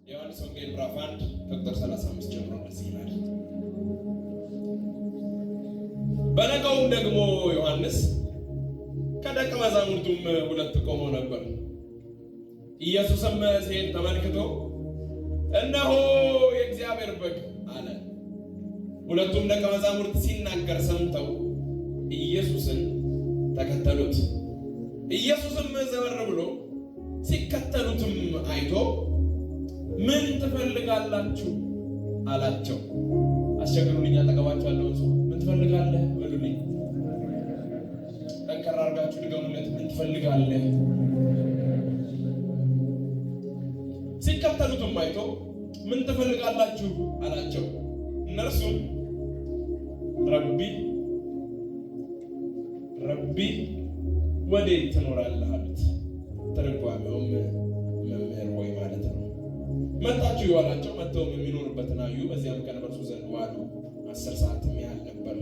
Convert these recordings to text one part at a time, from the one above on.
የዮሐንስ ወንጌል ምዕራፍ 1 ከቁጥር 35 ጀምሮ እንደዚህ ይላል። በነጋውም ደግሞ ዮሐንስ ከደቀ መዛሙርቱም ሁለት ቆመው ነበር። ኢየሱስም ሲሄድ ተመልክቶ እነሆ የእግዚአብሔር በግ አለ። ሁለቱም ደቀ መዛሙርት ሲናገር ሰምተው ኢየሱስን ተከተሉት። ኢየሱስም ዘወር ብሎ ሲከተሉትም አይቶ ምን ትፈልጋላችሁ አላቸው። አስቸግሩልኝ፣ አጠገባችሁ ያለውን ሰው ምን ትፈልጋለህ በሉልኝ። ጠንከር አድርጋችሁ ድገሙለት። ምን ትፈልጋለህ? ሲከተሉትም አይቶ ምን ትፈልጋላችሁ አላቸው። እነርሱም ረቢ ረቢ ወዴት ትኖራለህ አሉት። ትርጓሜውም መምህር ሆይ ማለት ነው። መጣችሁ ይዋላቸው። መጥተውም የሚኖሩበትን አዩ። በዚያም ቀን በእርሱ ዘንድ ዋሉ። 10 ሰዓትም ያህል ነበር።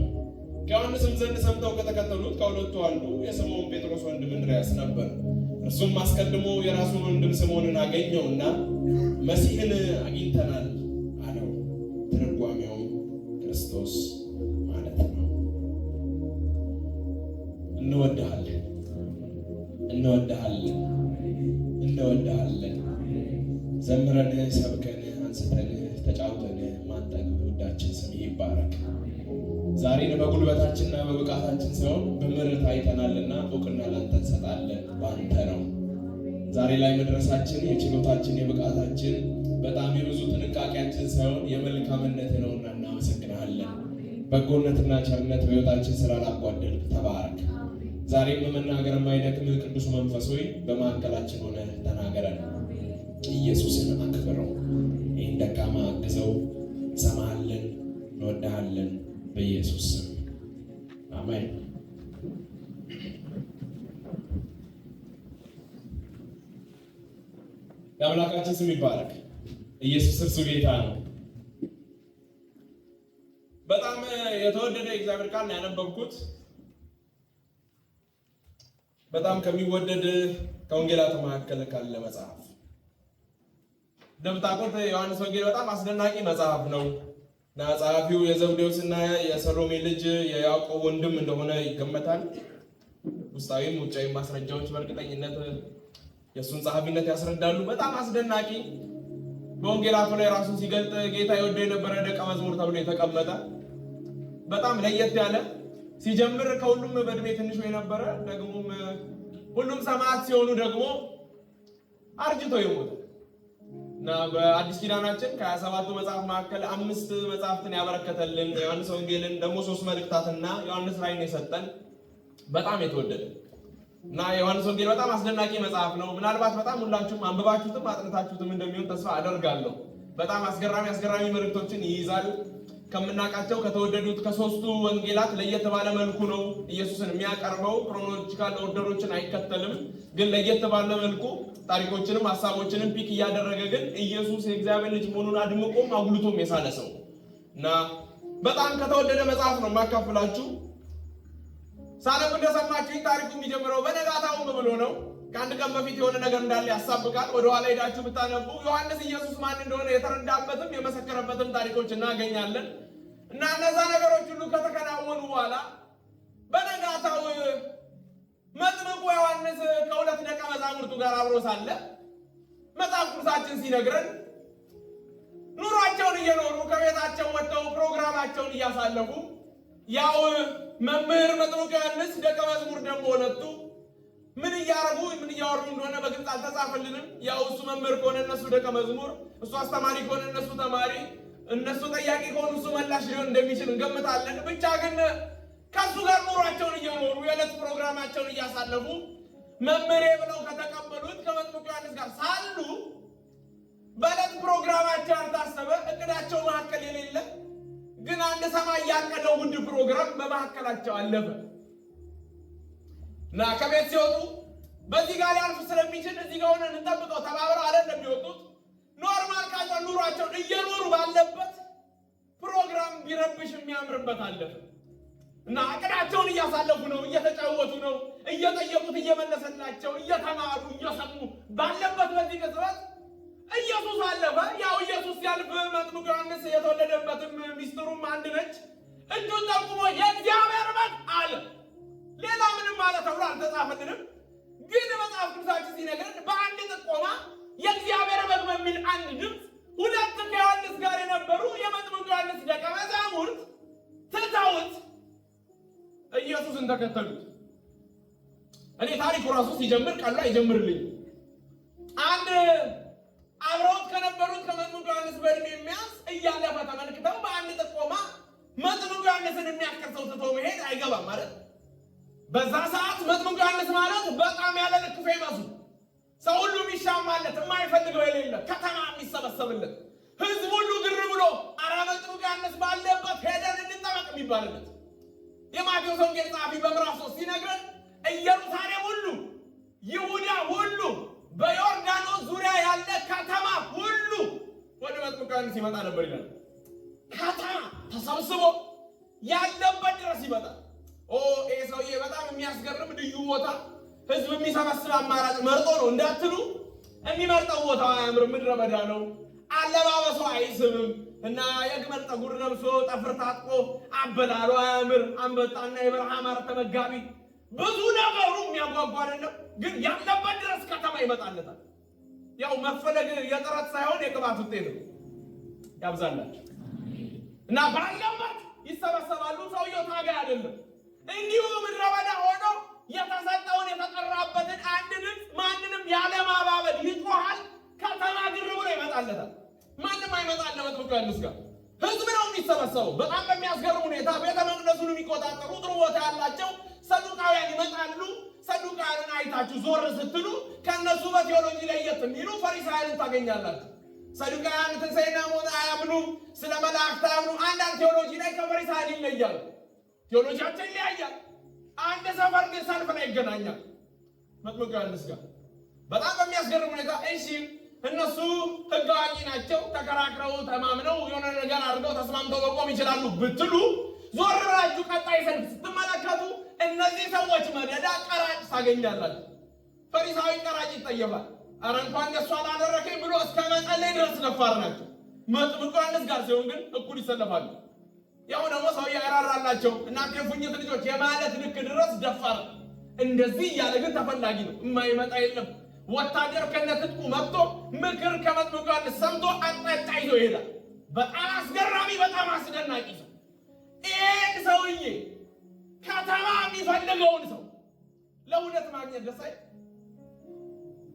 ከዮሐንስም ዘንድ ሰምተው ከተከተሉት ከሁለቱ አንዱ የስምዖን ጴጥሮስ ወንድም እንድርያስ ነበር። እርሱም አስቀድሞ የራሱን ወንድም ስምዖንን አገኘውና መሲሕን አግኝተናል አለው። ትርጓሜውም ክርስቶስ ማለት ነው። እንወድሃለን፣ እንወድሃለን፣ እንወድሃለን። ዘምረን ሰብከን አንስተን ተጫውተን ማንጠግብ ውዳችን ስም ይባረክ። ዛሬን በጉልበታችንና በብቃታችን ሳይሆን በምሕረት አይተናልና እውቅና ላንተ እንሰጣለን። ባንተ ነው ዛሬ ላይ መድረሳችን የችሎታችን የብቃታችን በጣም የብዙ ጥንቃቄያችን ሳይሆን የመልካምነት ነውና እናመሰግናለን። በጎነትና ቸርነት በሕይወታችን ስላላጓደልክ ተባረክ። ዛሬም በመናገር የማይደክም ቅዱሱ መንፈስ ሆይ በማዕከላችን ሆነ ተናገረን። ኢየሱስን አክብረው፣ ይህን ደካማ አግዘው። እንሰማሃለን፣ እንወድሃለን። በኢየሱስ ስም አሜን። የአምላካችን ስም ይባረክ። ኢየሱስ እርሱ ጌታ ነው። በጣም የተወደደ የእግዚአብሔር ቃል ነው ያነበብኩት። በጣም ከሚወደድ ከወንጌላት መካከል ካለ መጽሐፍ እንደምታውቁት ዮሐንስ ወንጌል በጣም አስደናቂ መጽሐፍ ነው እና ጸሐፊው የዘብዴዎስና የሰሎሜ ልጅ የያዕቆብ ወንድም እንደሆነ ይገመታል። ውስጣዊም ውጫዊም ማስረጃዎች በእርግጠኝነት የእሱን ጸሐፊነት ያስረዳሉ። በጣም አስደናቂ በወንጌላቱ ላይ ራሱን ሲገልጥ ጌታ የወደው የነበረ ደቀ መዝሙር ተብሎ የተቀመጠ በጣም ለየት ያለ ሲጀምር ከሁሉም በእድሜ ትንሹ የነበረ ደግሞም ሁሉም ሰማዕት ሲሆኑ ደግሞ አርጅቶ የሞተ እና በአዲስ ኪዳናችን ከ27ቱ መጽሐፍ መካከል 5 መጽሐፍትን ያበረከተልን ዮሐንስ ወንጌልን ደግሞ 3 መልእክታትና ዮሐንስ ራእይን የሰጠን በጣም የተወደደ እና ዮሐንስ ወንጌል በጣም አስደናቂ መጽሐፍ ነው። ምናልባት በጣም ሁላችሁም አንብባችሁትም አጥንታችሁትም እንደሚሆን ተስፋ አደርጋለሁ። በጣም አስገራሚ አስገራሚ መልእክቶችን ይይዛል። ከምናውቃቸው ከተወደዱት ከ3ቱ ወንጌላት ለየት ባለ መልኩ ነው ኢየሱስን የሚያቀርበው። chronological order ኦችን አይከተልም፣ ግን ለየት ባለ መልኩ ታሪኮችንም ሐሳቦችንም pick እያደረገ ግን ኢየሱስ የእግዚአብሔር ልጅ መሆኑን አድምቆም አጉልቶም የሳለ ሰው እና በጣም ከተወደደ መጽሐፍ ነው የማካፍላችሁ። ሳነብ እንደሰማችሁኝ ታሪኩ የሚጀምረው በነጋታውም ብሎ ነው። ከአንድ ቀን በፊት የሆነ ነገር እንዳለ ያሳብቃል። ወደ ኋላ ሄዳችሁ ብታነቡ ዮሐንስ ኢየሱስ ማን እንደሆነ የተረዳበትም የመሰከረበትም ታሪኮች እናገኛለን። እና እነዛ ነገሮች ሁሉ ከተከናወኑ በኋላ በነጋታው መጥምቁ ዮሐንስ ከሁለት ደቀ መዛሙርቱ ጋር አብሮ ሳለ መጽሐፍ ቅዱሳችን ሲነግረን ኑሯቸውን እየኖሩ ከቤታቸው ወጥተው ፕሮግራማቸውን እያሳለፉ ያው መምህር መጥምቁ ዮሐንስ ደቀ መዝሙር ደግሞ ሁለቱ ምን እያረጉ ምን እያወሩ እንደሆነ በግልጽ አልተጻፈልንም። ያው እሱ መምህር ከሆነ እነሱ ደቀ መዝሙር፣ እሱ አስተማሪ ከሆነ እነሱ ተማሪ፣ እነሱ ጠያቂ ከሆኑ እሱ መላሽ ሊሆን እንደሚችል እንገምታለን። ብቻ ግን ከሱ ጋር ኑሯቸውን እየኖሩ የዕለት ፕሮግራማቸውን እያሳለፉ መምህሬ ብለው ከተቀበሉት ከመጥምቁ ዮሐንስ ጋር ሳሉ በዕለት ፕሮግራማቸው ያልታሰበ እቅዳቸው መካከል የሌለ ግን አንድ ሰማይ ያቀደው ውድ ፕሮግራም በመካከላቸው አለፈ እና ከቤት ሲወጡ በዚህ ጋር ሊያልፍ ስለሚችል እዚህ ጋር ሆነን እንጠብቀው ተባብረው አይደለም የሚወጡት። normal ካለው ኑሯቸውን እየኖሩ ባለበት ፕሮግራም ቢረብሽ የሚያምርበት አለፈ እና እቅዳቸውን እያሳለፉ ነው፣ እየተጫወቱ ነው፣ እየጠየቁት እየመለሰላቸው፣ እየተማሩ እየሰሙ ባለበት በዚህ ቅጽበት ኢየሱስ አለፈ። ያው ኢየሱስ ሲያልፍ መጥምቁ ዮሐንስ የተወለደበትም ሚስጥሩም አንድ ነች። እጁን ጠቁሞ የእግዚአብሔር በግ አለ። ሌላ ምንም አለ ተብሎ አልተጻፈልንም። ግን መጽሐፍ ቅዱሳችን ሲነግረን በአንድ ጥቆማ የእግዚአብሔር በግ በሚል አንድ ድምፅ ሁለት ከዮሐንስ ጋር የነበሩ የመጥምቁ ዮሐንስ ደቀ መዛሙርት ትተውት ኢየሱስን ተከተሉት። እኔ ታሪኩ ራሱ ሲጀምር ቀሎ አይጀምርልኝ። አንድ አብረውት ከነበሩት ከመጥምቁ ዮሐንስ በእድሜ የሚያንስ እያለፈ ተመልክተው በአንድ ጥቆማ መጥምቁ ዮሐንስን የሚያክል ሰው ትቶ መሄድ አይገባም ማለት። በዛ ሰዓት መጥምቁ ዮሐንስ ማለት በጣም ያለ ልክ famous ኡ፣ ሰው ሁሉ የሚሻማለት፣ የማይፈልገው የሌለ፣ ከተማ የሚሰበሰብለት፣ ህዝብ ሁሉ ግር ብሎ ኧረ መጥምቁ ዮሐንስ ባለበት ሄደን እንጠመቅ የሚባልለት። የማቴዎስ ወንጌል ጸሐፊ በምዕራፍ 3 ሲነግረን ኢየሩሳሌም ሁሉ፣ ይሁዳ ሁሉ፣ በዮርዳኖስ ዙሪያ ያለ ከተማ ሁሉ ወደ መጥምቁ ዮሐንስ ይመጣ ነበር ይላል። ከተማ ተሰብስቦ ያለበት ድረስ ይመጣል። ኦ ይሄ ሰውዬ በጣም የሚያስገርም ልዩ ቦታ ህዝብ የሚሰበስብ አማራጭ መርጦ ነው እንዳትሉ፣ የሚመርጠው ቦታ አያምርም፣ ምድረ በዳ ነው። አለባበሱ አይስብም እና የግመል ጠጉር ለብሶ ጠፍር ታጥቆ አበላሉ አያምር፣ አንበጣና የበረሃ ማር ተመጋቢ፣ ብዙ ነገሩ የሚያጓጓ አይደለም። ግን ያለበት ድረስ ከተማ ይመጣለታል። ያው መፈለግ የጥረት ሳይሆን የቅባት ውጤት ነው። ያብዛላችሁ። እና ባለበት ይሰበሰባሉ። ሰውየው ታጋይ አይደለም። እንዲሁ ምድረ በዳ ሆኖ የተሰጠውን የተጠራበትን አንድ ድምፅ ማንንም ያለማባበል ይጮሃል። ከተማ ግር ብሎ ይመጣለታል። ማንም አይመጣም ለመጥምቁ ዮሐንስ ጋር። ህዝብ ነው የሚሰበሰበው። በጣም በሚያስገርም ሁኔታ ቤተ መቅደሱን የሚቆጣጠሩ ጥሩ ቦታ ያላቸው ሰዱቃውያን ይመጣሉ። ሰዱቃውያንን አይታችሁ ዞር ስትሉ ከእነሱ በቴዎሎጂ ለየት የሚሉ ፈሪሳውያንን ታገኛላችሁ። ሰዱቃውያን ትንሣኤና ሞት አያምኑም፣ ስለ መላእክት አያምኑም። አንዳንድ ቴዎሎጂ ላይ ከፈሪሳውያን ይለያሉ። ቴዎሎጂያቸው ይለያያል። አንድ ሰፈር ግን ሰልፍ ላይ ይገናኛል መጥምቁ ዮሐንስ ጋር። በጣም በሚያስገርም ሁኔታ እሺ እነሱ ሕግ አዋቂ ናቸው። ተከራክረው ተማምነው የሆነ ነገር አድርገው ተስማምተው መቆም ይችላሉ ብትሉ፣ ዞር ብላችሁ ቀጣይ ሰልፍ ስትመለከቱ እነዚህ ሰዎች መደዳ ቀራጭ ታገኛላችሁ። ፈሪሳዊ ቀራጭ ይጠየፋል። ኧረ እንኳን እንደሱ አላደረከኝ ብሎ እስከ መጸለይ ድረስ ደፋር ናቸው። መጥምቁ ዮሐንስ ጋር ሲሆን ግን እኩል ይሰለፋሉ። ያው ደግሞ ሰውዬ አይራራላቸው፣ እናንተ የፉኝት ልጆች የማለት ልክ ድረስ ደፋር። እንደዚህ እያለ ግን ተፈላጊ ነው። የማይመጣ የለም። ወታደር ከነትጥቁ መጥቶ ምክር ከመጥምቁ ዮሐንስ ሰምቶ አቅጣጫ ይዞ ይሄዳል። በጣም አስገራሚ፣ በጣም አስደናቂ ሰው። ይሄን ሰውዬ ከተማ የሚፈልገውን ሰው ለእውነት ማግኘት ደስ አይልም?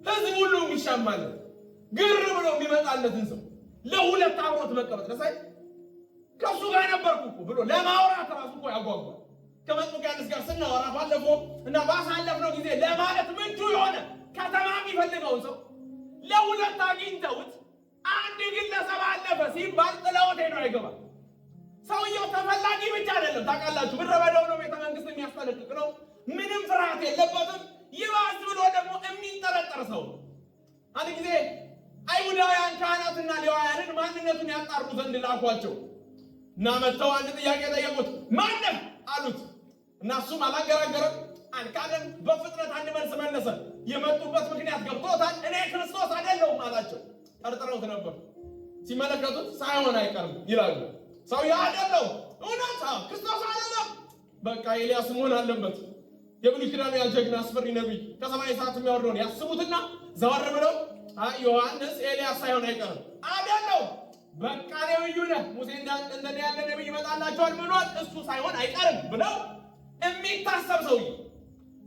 ህዝብ ሁሉ የሚሻማለት ግር ብሎ የሚመጣለትን ሰው ለሁለት አብሮት መቀመጥ ደስ አይልም? ከእሱ ጋር ነበርኩ እኮ ብሎ ለማውራት ራሱ እኮ ያጓጓል። ከመጥምቁ ዮሐንስ ጋር ስናወራ ባለፈው እና ባሳለፍነው ጊዜ ለማለት ምቹ የሆነ ከተማ የሚፈልገውን ሰው ለሁለት አግኝተውት አንድ ግለሰብ አለፈ ሲባል ጥለውት ሄዶ አይገባም። ሰውየው ተፈላጊ ብቻ አይደለም። ታውቃላችሁ፣ ምድረ በዳው ነው፣ ቤተ መንግስት የሚያስጠነቅቅ ነው። ምንም ፍርሃት የለበትም። ይባስ ብሎ ደግሞ የሚጠረጠር ሰው ነው። አንድ ጊዜ አይሁዳውያን ካህናትና ሌዋውያንን ማንነቱን ያጣሩ ዘንድ ላኳቸው እና መጥተው አንድ ጥያቄ ጠየቁት። ማነህ አሉት። እና እሱም አላንገራገረም፣ አልካደም። በፍጥነት አንድ መልስ መለሰ። የመጡበት ምክንያት ገብቶታል። እኔ ክርስቶስ አይደለሁም አላቸው። ጠርጥረውት ነበር። ሲመለከቱት ሳይሆን አይቀርም ይላሉ። ሰውዬው አይደለሁም፣ እውነት ክርስቶስ አይደለም፣ በቃ ኤልያስ መሆን አለበት። የብሉይ ኪዳኑ ያ ጀግና አስፈሪ ነቢይ ከሰማይ እሳት የሚያወርደውን ያስቡትና ዘወር ብለው ዮሐንስ ኤልያስ ሳይሆን አይቀርም፣ አይደለሁም፣ በቃ ነብዩ ነህ፣ ሙሴ እንደኔ ያለ ነብይ ይመጣላቸዋል ብሏል፣ እሱ ሳይሆን አይቀርም ብለው የሚታሰብ ሰውዬ፣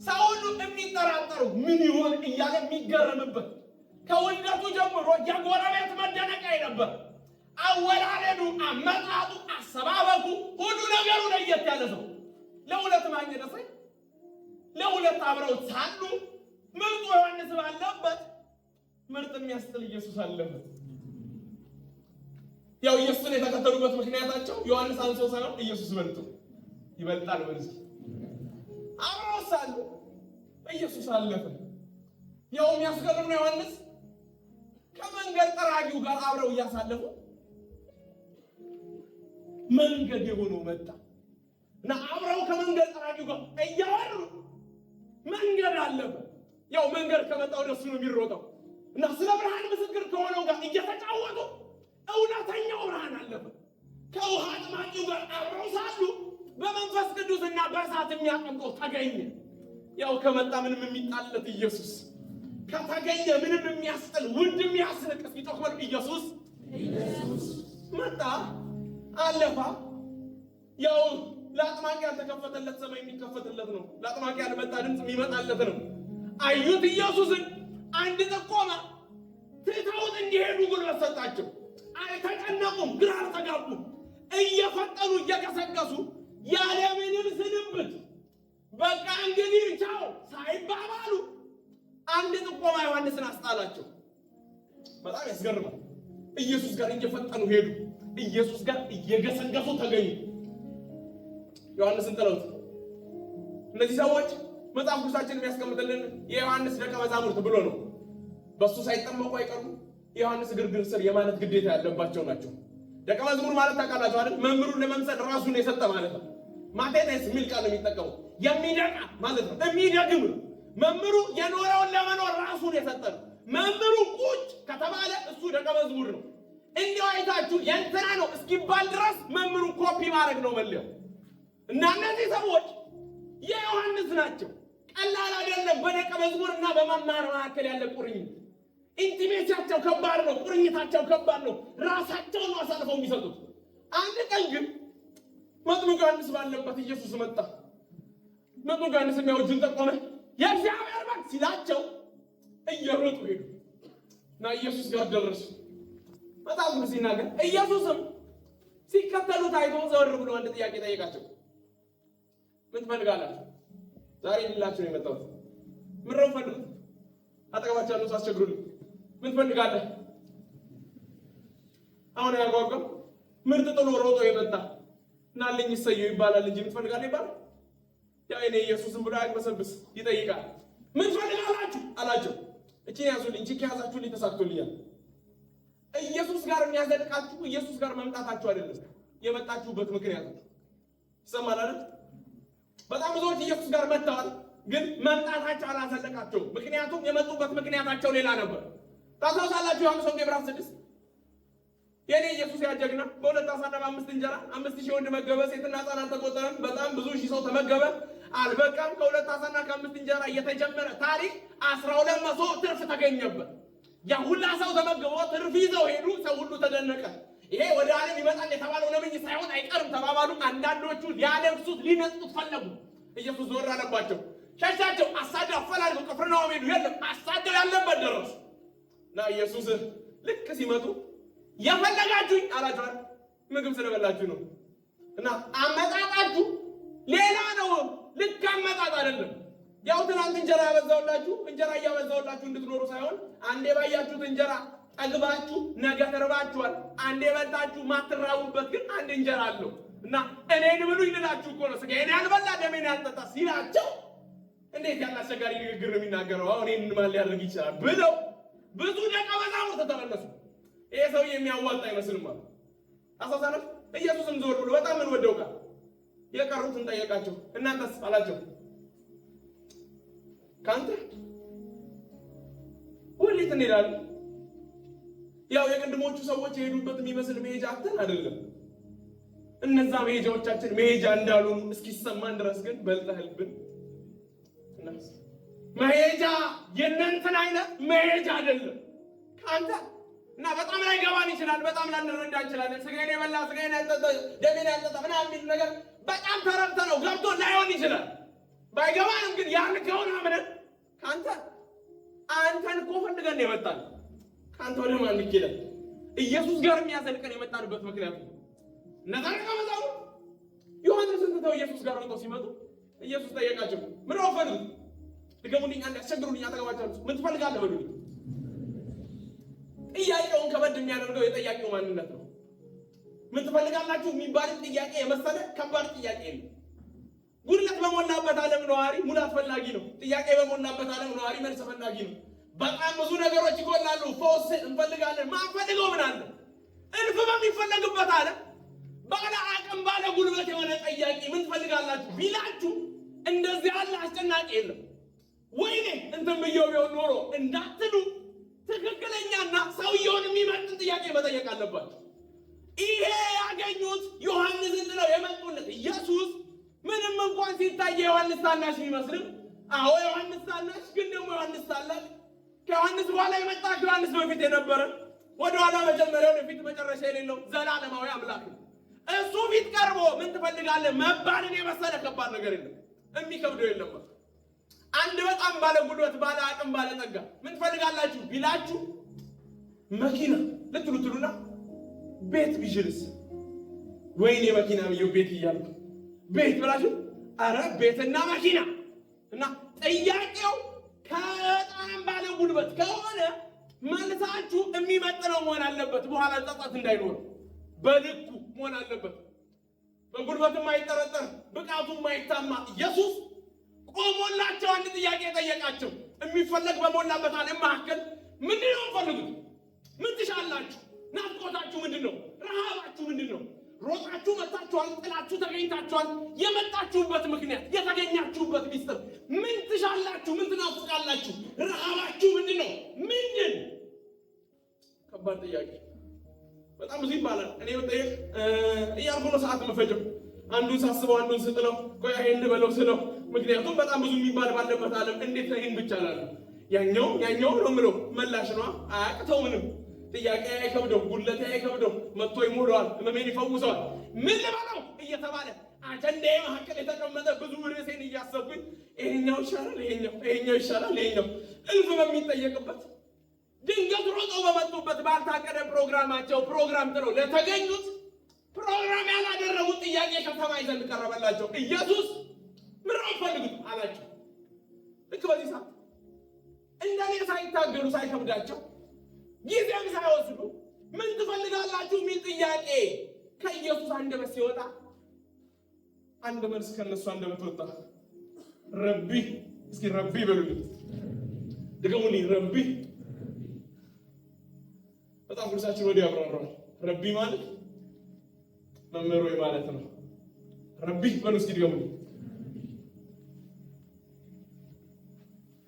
ሰው ሁሉ የሚጠራጠሩ ምን ይሆን እያለ የሚገረምበት፣ ከውልደቱ ጀምሮ የጎረቤት መደነቂያ ነበር። አወላለዱ፣ አመጣጡ፣ አሰባበኩ፣ ሁሉ ነገሩ ለየት ያለ ሰው ለሁለት ማግኘት ደስ አይልም? ለሁለት አብረው ሳሉ ምርጡ ዮሐንስ ባለበት ምርጥ የሚያስጥል ኢየሱስ አለበት። ያው ኢየሱስን የተከተሉበት ምክንያታቸው ዮሐንስ አንሶ ሳይሆን ኢየሱስ በልጦ ይበልጣል። በዚህ አብረው ሳሉ ኢየሱስ አለፈ። ያው የሚያስገርም ነው። ዮሐንስ ከመንገድ ጠራጊው ጋር አብረው እያሳለፉ መንገድ የሆነው መጣ እና አብረው ከመንገድ ጠራጊው ጋር እያወሩ መንገድ አለፈ። ያው መንገድ ከመጣ ወደ እሱ ነው የሚሮጠው። እና ስለ ብርሃን ምስክር ከሆነው ጋር እየተጫወቱ እውነተኛው ብርሃን አለፈ። ከውሃ አጥማቂው ጋር አብረው ሳሉ በመንፈስ ቅዱስና በእሳት የሚያጠምቀው ተገኘ። ያው ከመጣ ምንም የሚጣልለት ኢየሱስ ከተገኘ ምንም የሚያስጥል ውድ የሚያስንቅ እስኪ ጮክ በሉ ኢየሱስ መጣ፣ አለፋ። ያው ለአጥማቂ ያልተከፈተለት ሰማይ የሚከፈትለት ነው። ለአጥማቂ ያልመጣ ድምፅ የሚመጣለት ነው። አዩት ኢየሱስን። አንድ ጥቆማ ትተውት እንዲሄዱ ጉልበት ሰጣቸው። አልተጨነቁም፣ ግራ አልተጋቡም። እየፈጠኑ እየገሰገሱ ያለምንም ስንብት በቃ እንግዲህ ቻው ሳይባባሉ አንድ ጥቆማ ዮሐንስን አስጣላቸው። በጣም ያስገርማል። ኢየሱስ ጋር እየፈጠኑ ሄዱ። ኢየሱስ ጋር እየገሰገሱ ተገኙ። ዮሐንስን ጥለውት እነዚህ ሰዎች መጽሐፍ ቅዱሳችን የሚያስቀምጥልን የዮሐንስ ደቀ መዛሙርት ብሎ ነው። በእሱ ሳይጠመቁ አይቀሩም። የዮሐንስ እግር ስር የማለት ግዴታ ያለባቸው ናቸው። ደቀ መዝሙር ማለት ታውቃላችሁ አይደል? መምህሩን ለመምሰል ራሱን የሰጠ ማለት ነው። ማቴቴስ የሚል ቃል ነው የሚጠቀመው። የሚነቃ ማለት ነው፣ የሚደግም ነው። መምህሩ የኖረውን ለመኖር ራሱን የሰጠ ነው። መምህሩ ቁጭ ከተባለ እሱ ደቀ መዝሙር ነው። እንዲያው አይታችሁ የእንትና ነው እስኪባል ድረስ መምህሩ ኮፒ ማድረግ ነው መለያው። እና እነዚህ ሰዎች የዮሐንስ ናቸው። ቀላል አይደለም። በደቀ መዝሙርና በመማር መካከል ያለ ቁርኝት intimacy ያቸው ከባድ ነው። ቁርኝታቸው ከባድ ነው። ራሳቸውን ነው አሳልፈው የሚሰጡት። አንድ ቀን ግን መጥምቁ ዮሐንስ ባለበት ኢየሱስ መጣ። መጥምቁ ዮሐንስ ያው እጁን ጠቆመ። የእግዚአብሔር በግ ሲላቸው እየሮጡ ሄዱ እና ኢየሱስ ጋር ደረሱ። መጽሐፍ ቅዱስ ሲናገር ኢየሱስም ሲከተሉት አይቶ ዘወር ብሎ አንድ ጥያቄ ጠየቃቸው። ምን ትፈልጋላችሁ? ዛሬ ልላችሁ ነው የመጣሁት። ምን ነው ፈልጉት? አጠገባቸው ያለው ሰው አስቸግሩልኝ። ምን ትፈልጋለህ? አሁን ያጓጓም ምርጥ ጥሎ ሮጦ የመጣ ናልኝ ይሰየው ይባላል እንጂ ምን ትፈልጋለህ ይባላል። ያው እኔ ኢየሱስን ብሎ አያግበሰብስ ይጠይቃል። ምን ትፈልጋላችሁ አላቸው። እቺን ያዙልኝ፣ እቺን ከያዛችሁልኝ ተሳክቶልኛል። ኢየሱስ ጋር የሚያዘልቃችሁ ኢየሱስ ጋር መምጣታችሁ አይደለም፣ የመጣችሁበት ምክንያት ነው። ይሰማል አይደል? በጣም ብዙዎች ኢየሱስ ጋር መጥተዋል፣ ግን መምጣታቸው አላዘለቃቸውም። ምክንያቱም የመጡበት ምክንያታቸው ሌላ ነበር። ታስታውሳላችሁ ዮሐንስ ወንጌል ምዕራፍ 6 የኔ ኢየሱስ ያ ጀግና በሁለት ዓሣና በአምስት እንጀራ 5000 ወንድ መገበ፣ ሴትና ሕፃን አልተቆጠረም። በጣም ብዙ ሺህ ሰው ተመገበ። አልበቃም። ከሁለት ዓሣና ከአምስት እንጀራ እየተጀመረ ታሪክ 12 መሶብ ትርፍ ተገኘበት። ያ ሁላ ሰው ተመግቦ ትርፍ ይዘው ሄዱ። ሰው ሁሉ ተደነቀ። ይሄ ወደ ዓለም ይመጣል የተባለው ነብይ ሳይሆን አይቀርም ተባባሉ። አንዳንዶቹ ሊያለብሱት ሊነጥቁት ፈለጉ። ኢየሱስ ዞር አለባቸው፣ ሸሻቸው። አሳደው አፈላልገው ቅፍርናሆም ሄዱ። የለም አሳደው ያለበት ደረሱ እና ኢየሱስ ልክ ሲመጡ የፈለጋችሁኝ አላቸው። ምግብ ስለበላችሁ ነው እና አመጣጣችሁ ሌላ ነው። ልክ አመጣጥ አይደለም። ያው ትናንት እንጀራ ያበዛውላችሁ እንጀራ እያበዛውላችሁ እንድትኖሩ ሳይሆን አንዴ ባያችሁት እንጀራ ጠግባችሁ ነገ ተርባችኋል። አንዴ በልታችሁ ማትራቡበት ግን አንድ እንጀራ አለው እና እኔን ብሉኝ ልላችሁ እኮ ነው። ስጋዬን ያልበላ ደሜን ያልጠጣ ሲላቸው እንዴት ያለ አስቸጋሪ ንግግር ነው የሚናገረው? አሁን ይህንን ማን ሊያደርግ ይችላል ብለው ብዙ ደቀ መዛሙርት ተመለሱ። ይሄ ሰውዬ የሚያዋጣ አይመስልም አሉ። አሳሳለፍ ኢየሱስም ዞር ብሎ በጣም ምን ወደው ቃል የቀሩትን ጠየቃቸው። እናንተስ አላቸው። ከአንተ ወዴት እንሄዳለን? ያው የቅድሞቹ ሰዎች የሄዱበት የሚመስል መሄጃ አተን አይደለም። እነዛ መሄጃዎቻችን መሄጃ እንዳልሆኑ እስኪሰማን ድረስ ግን በልተህልብን መሄጃ የእነንትን አይነት መሄጃ አይደለም ከአንተ እና በጣም ላይ ገባን ይችላል። በጣም ላንረዳ እንችላለን። ስጋዬን የበላ ስጋዬን ያልጠጣ ደሜን ያልጠጣ ምናምን የሚል ነገር በጣም ተረድተ ነው ገብቶ ላይሆን ይችላል። ባይገባንም ግን ያልከውን አምነን ከአንተ አንተን እኮ ፈልገን ነው የመጣን። ከአንተ ወደ ማን እንሄዳለን? ኢየሱስ ጋር የሚያዘልቀን የመጣንበት ምክንያት ነው። እነዛ ደቀ መዛሙርት ዮሐንስን ትተው ኢየሱስ ጋር ሮጠው ሲመጡ ኢየሱስ ጠየቃቸው። ምን ነው ፈልጉት? ድገሙልኝ፣ አንድ ያስቸግሩልኝ፣ አጠገባቸው ምን ትፈልጋለህ በሉልኝ። ጥያቄውን ከበድ የሚያደርገው የጠያቂው ማንነት ነው። ምን ትፈልጋላችሁ የሚባልን ጥያቄ የመሰለ ከባድ ጥያቄ የለም። ጉድለት በሞላበት ዓለም ነዋሪ ሙላት ፈላጊ ነው። ጥያቄ በሞላበት ዓለም ነዋሪ መልስ ፈላጊ ነው። በጣም ብዙ ነገሮች ይጎላሉ። ፈውስ እንፈልጋለን። ማንፈልገው ምን አለ? እልፍ በሚፈለግበት ዓለም ባለ አቅም ባለ ጉልበት የሆነ ጠያቂ ምን ትፈልጋላችሁ ቢላችሁ እንደዚህ ያለ አስጨናቂ የለም። ወይኔ እንትን ብየው ቢሆን ኖሮ እንዳትሉ ትክክለኛና ሰውየውን የሚመጥን ጥያቄ መጠየቅ አለባቸው። ይሄ ያገኙት ዮሐንስን ጥለው የመጡለት ኢየሱስ ምንም እንኳን ሲታይ የዮሐንስ ታናሽ ቢመስልም፣ አዎ ዮሐንስ ታናሽ፣ ግን ደግሞ ዮሐንስ ታላቅ፣ ከዮሐንስ በኋላ የመጣ ከዮሐንስ በፊት የነበረ ወደኋላ መጀመሪያ ወደፊት መጨረሻ የሌለው ዘላለማዊ አምላክ ነው። እሱ ፊት ቀርቦ ምን ትፈልጋለህ መባልን የመሰለ ከባድ ነገር የለም፣ የሚከብደው የለም። አንድ በጣም ባለ ጉልበት፣ ባለ አቅም፣ ባለ ጠጋ ምን ትፈልጋላችሁ ቢላችሁ መኪና ልትሉ ትሉና ቤት ቢችልስ፣ ወይኔ መኪና ብዬው ቤት እያልኩ ቤት ብላችሁ አረ ቤትና መኪና እና ጥያቄው ከበጣም ባለ ጉልበት ከሆነ መልሳችሁ የሚመጥነው መሆን አለበት። በኋላ ጸጸት እንዳይኖር በልኩ መሆን አለበት። በጉልበት የማይጠረጠር ብቃቱ የማይታማ ኢየሱስ ቆሞላቸው አንድ ጥያቄ ጠየቃቸው። የሚፈለግ በሞላበት ዓለም መካከል ምንድን ነው የምትፈልጉት? ምን ትሻላችሁ? ናፍቆታችሁ ምንድን ነው? ረሃባችሁ ምንድን ነው? ሮጣችሁ መጥታችኋል፣ ጥላችሁ ተገኝታችኋል። የመጣችሁበት ምክንያት የተገኛችሁበት ሚስጥር ምን ትሻላችሁ? ምን ትናፍቃላችሁ? ረሃባችሁ ምንድን ነው? ምንድን? ከባድ ጥያቄ። በጣም ብዙ ይባላል። እኔ ብጠየቅ እያልኩ ነው ሰዓት መፈጀው። አንዱን ሳስበው አንዱን ስጥለው፣ ቆይ ይሄን ልበለው ስለው፣ ምክንያቱም በጣም ብዙ የሚባል ባለበት ዓለም እንዴት ይሄን ብቻ እላለሁ? ያኛው ያኛው ነው የምለው መላሽ ነዋ። አያቅተው ምንም ጥያቄ አይከብደው፣ ጉድለቴ አይከብደው፣ መጥቶ ይሞላዋል፣ ህመሜን ይፈውሰዋል። ምን ልበለው እየተባለ አጀንዳዬ መካከል የተቀመጠ ብዙ ርዕሴን እያሰብኩኝ ይሄኛው ይሻላል፣ ይሄኛው ይሄኛው ይሻላል፣ ይሄኛው እልፍ በሚጠየቅበት ድንገት ሮጠው በመጡበት ባልታቀደ ፕሮግራማቸው ፕሮግራም ጥለው ለተገኙት ፕሮግራም ያላደረጉት ጥያቄ ከሰማይ ዘንድ ቀረበላቸው። ኢየሱስ ምን ነው የምትፈልጉት አላቸው። ልክ በዚህ ሰዓት እንደኔ ሳይታገሉ ሳይከብዳቸው ጊዜም ሳይወስዱ ምን ትፈልጋላችሁ የሚል ጥያቄ ከኢየሱስ አንደበት ሲወጣ አንድ መልስ ከነሱ አንደበት ወጣ። ረቢ፣ እስኪ ረቢ በሉልኝ፣ ድገሙልኝ፣ ረቢ። በጣም ቅዱሳችን ወዲህ ያብራራዋል። ረቢ ማለት መምህር ወይ ማለት ነው። ረቢ በሉ እስኪ ድገሙልኝ።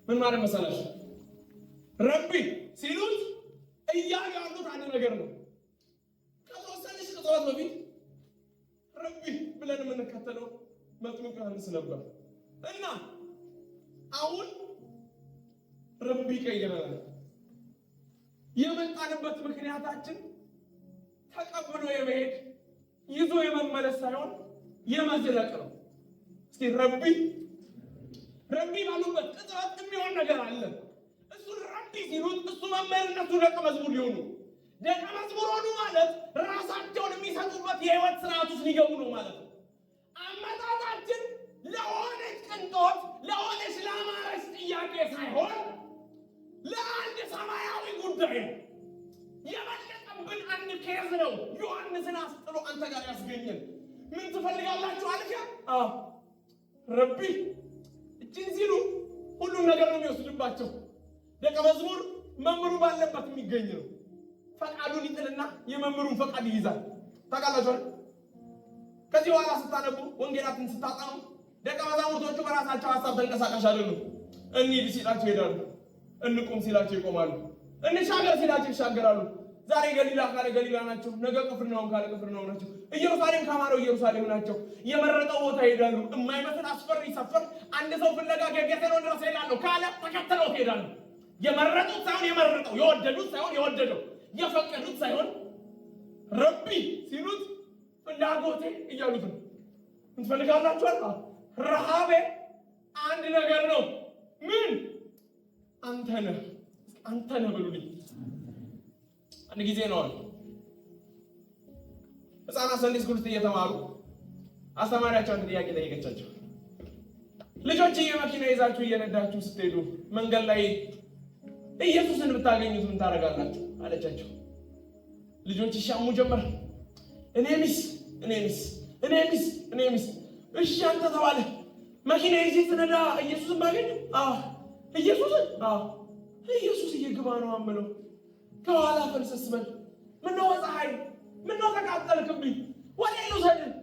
ምን ማለት መሰላችሁ? ረቢ ሲሉት እያሉ ያሉት አንድ ነገር ነው። ከተወሰነች ቅጽበት በፊት ረቢ ብለን የምንከተለው መጥምቁ ዮሐንስ ነበር እና አሁን ረቢ ቀይረናል። የመጣንበት ምክንያታችን ተቀብሎ የመሄድ ይዞ የመመለስ ሳይሆን የመዝለቅ ነው። እስኪ ረቢ ረቢ ባሉበት ቅጽበት የሚሆን ነገር አለ። እሱ ረቢ ሲሉት እሱ መምህርነቱ ደቀ መዝሙር ሊሆኑ ደቀ መዝሙር ሆኑ ማለት ራሳቸውን የሚሰጡበት የህይወት ስርዓት ውስጥ ሊገቡ ነው ማለት ነው። አመጣጣችን ለሆነች ቅንጦት ለሆነች ለአማረች ጥያቄ ሳይሆን ለአንድ ሰማያዊ ጉዳይ ነው። የበለጠብን አንድ case ነው። ዮሐንስን አስጥሎ አንተ ጋር ያስገኘን። ምን ትፈልጋላችሁ አልከ? አዎ ረቢ። እችን ሲሉ ሁሉም ነገር ነው የሚወስድባቸው። ደቀ መዝሙር መምህሩ ባለበት የሚገኝ ነው። ፈቃዱን ይጥልና የመምህሩን ፈቃድ ይይዛል። ታውቃላችሁ አይደል? ከዚህ በኋላ ስታነቡ ወንጌላትን ስታጠኑ ደቀ መዛሙርቶቹ በራሳቸው ሀሳብ ተንቀሳቃሽ አይደሉም። እንሂድ ሲላቸው ይሄዳሉ። እንቁም ሲላቸው ይቆማሉ። እንሻገር ሲላቸው ይሻገራሉ። ዛሬ ገሊላ ካለ ገሊላ ናቸው፣ ነገ ቅፍርናሆም ካለ ቅፍርናሆም ናቸው። ኢየሩሳሌም ካማረው ኢየሩሳሌም ናቸው። የመረጠው ቦታ ይሄዳሉ። የማይመስል አስፈሪ ሰፈር አንድ ሰው ፍለጋ ጌርጌሴኖን ድረስ እሄዳለሁ ካለ ተከትለው ይሄዳሉ። የመረጡት ሳይሆን የመረጠው፣ የወደዱት ሳይሆን የወደደው፣ የፈቀዱት ሳይሆን ረቢ ሲሉት ፍላጎቴ እያሉት ነው። እንትፈልጋላችሁ? ረሃቤ አንድ ነገር ነው። ምን? አንተ ነህ፣ አንተ ነህ በሉልኝ። አንድ ጊዜ ነው አሉ ህፃናት ሰንዴ ስኩል ውስጥ እየተማሩ አስተማሪያቸው አንድ ጥያቄ ጠየቀቻቸው። ልጆች መኪና ይዛችሁ እየነዳችሁ ስትሄዱ መንገድ ላይ ኢየሱስን ብታገኙት ምን ታደርጋላችሁ? አለቻቸው። ልጆች ይሻሙ ጀመር። እኔ miss፣ እኔ miss፣ እኔ miss፣ እኔ miss። እሺ አንተ ተባለ። መኪና ይዤ ስነዳ ኢየሱስን ባገኘው? አዎ። ኢየሱስን? አዎ። ኢየሱስ እየግባ ነው አምለው ከኋላ ፈልሰስ በል። ምነው ፀሐይ፣ ምነው ተቃጠልክብኝ? ወደ ልውሰድህ።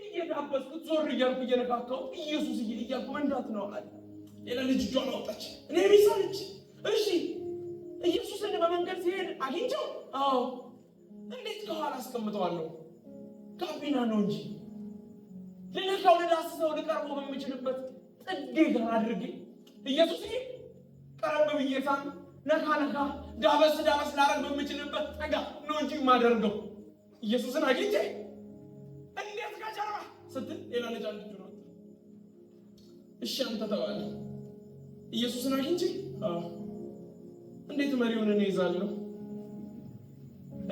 እየዳበስኩት ዞር እያልኩ እየነካካሁት ኢየሱስ እያልኩ መንዳት ነው አለ። ሌላ ልጅ እጇን አወጣች። እኔ miss አለች። እሺ ኢየሱስን በመንገድ ሲሄድ አግኝቼው፣ አዎ፣ እንዴት ከኋላ አስቀምጠዋለሁ? ጋቢና ነው እንጂ ልነካው፣ ልዳስሰው፣ ልቀርበው በምችልበት ጥጌ ጋር አድርጌ ኢየሱስዬ ቀረብ ብዬ ሳም ነካ ነካ ዳበስ ዳበስ ላረግ በምችልበት ጠጋ ነው እንጂ የማደርገው። ኢየሱስን አግኝቼ እንዴት ከጀርባ ስትል ሌላ ልጅ አንድ እጁን አወጣ። እሺ አንተ ተባለ። ኢየሱስን አግኝቼ፣ አዎ፣ እንዴት መሪውን እኔ ይዛለሁ?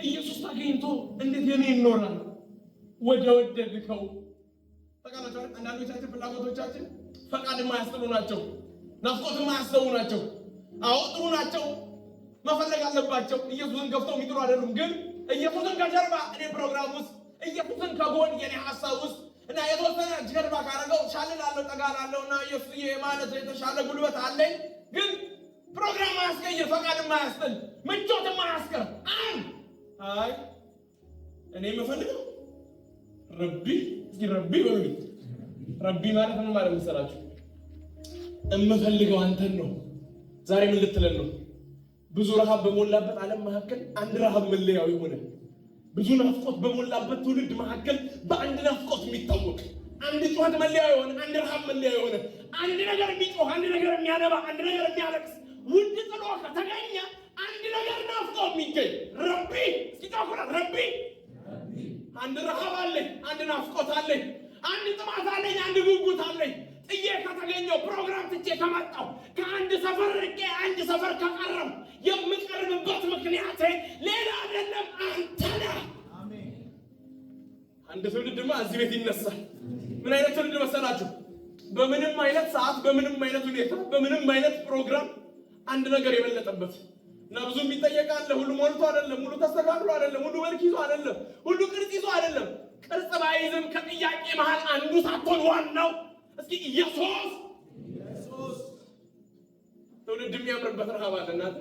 ኢየሱስ ተገኝቶ እንዴት የኔ ይኖራል? ወደ ወደድከው። ታውቃላችሁ፣ አንዳንዶቻችን ፍላጎቶቻችን ፈቃድ የማያስጥሉ ናቸው። ናፍቆት የማያስተው ናቸው። አዎ፣ ጥሩ ናቸው፣ መፈለግ አለባቸው። ኢየሱስን ገፍተው የሚጥሉ አይደሉም። ግን ኢየሱስን ከጀርባ እኔ ፕሮግራም ውስጥ፣ ኢየሱስን ከጎን የኔ ሀሳብ ውስጥ እና የተወሰነ ጀርባ ካደረገው ሻል ላለው፣ ጠጋ ላለው እና ኢየሱስዬ ማለት የተሻለ ጉልበት አለኝ። ግን ፕሮግራም ማያስቀይር፣ ፈቃድ የማያስጥል፣ ምቾት የማያስቀር አንድ አይ እኔ የምፈልገው ረቢ። እስኪ ረቢ በሉኝ። ረቢ ማለት ምን ማለት መሰላችሁ? የምፈልገው አንተን ነው። ዛሬ ምን ልትለን ነው? ብዙ ረሃብ በሞላበት ዓለም መካከል አንድ ረሃብ መለያው የሆነ፣ ብዙ ናፍቆት በሞላበት ትውልድ መካከል በአንድ ናፍቆት የሚታወቅ፣ አንድ ጩኸት መለያ የሆነ፣ አንድ ረሃብ መለያ የሆነ፣ አንድ ነገር የሚጮህ፣ አንድ ነገር የሚያነባ፣ አንድ ነገር የሚያለቅስ፣ ውድ ጥሎ ከተገኘ አንድ ነገር ናፍቆ የሚገኝ ረቢ። እስኪ ጮኩና ረቢ። አንድ ረሃብ አለኝ፣ አንድ ናፍቆት አለኝ፣ አንድ ጥማት አለኝ፣ አንድ ጉጉት አለኝ። ጥዬ ከተገኘው፣ ፕሮግራም ትቼ ከመጣሁ፣ ከአንድ ሰፈር ርቄ አንድ ሰፈር ከቀረብ የምቀርብበት ምክንያቴ ሌላ አይደለም፣ አንተ ነህ። አንድ ትውልድማ እዚህ ቤት ይነሳል። ምን አይነት ትውልድ መሰላችሁ? በምንም አይነት ሰዓት፣ በምንም አይነት ሁኔታ፣ በምንም አይነት ፕሮግራም አንድ ነገር የበለጠበት እና ብዙ የሚጠየቅ አለ። ሁሉ ሞልቶ አይደለም፣ ሁሉ ተስተካክሎ አይደለም፣ ሁሉ መልክ ይዞ አይደለም፣ ሁሉ ቅርጽ ይዞ አይደለም። ቅርጽ ባይዝም ከጥያቄ መሃል አንዱ ሳትሆን ዋናው እስኪ ኢየሱስ። ትውልድ የሚያምርበት ረሃብ አለ። እናንተ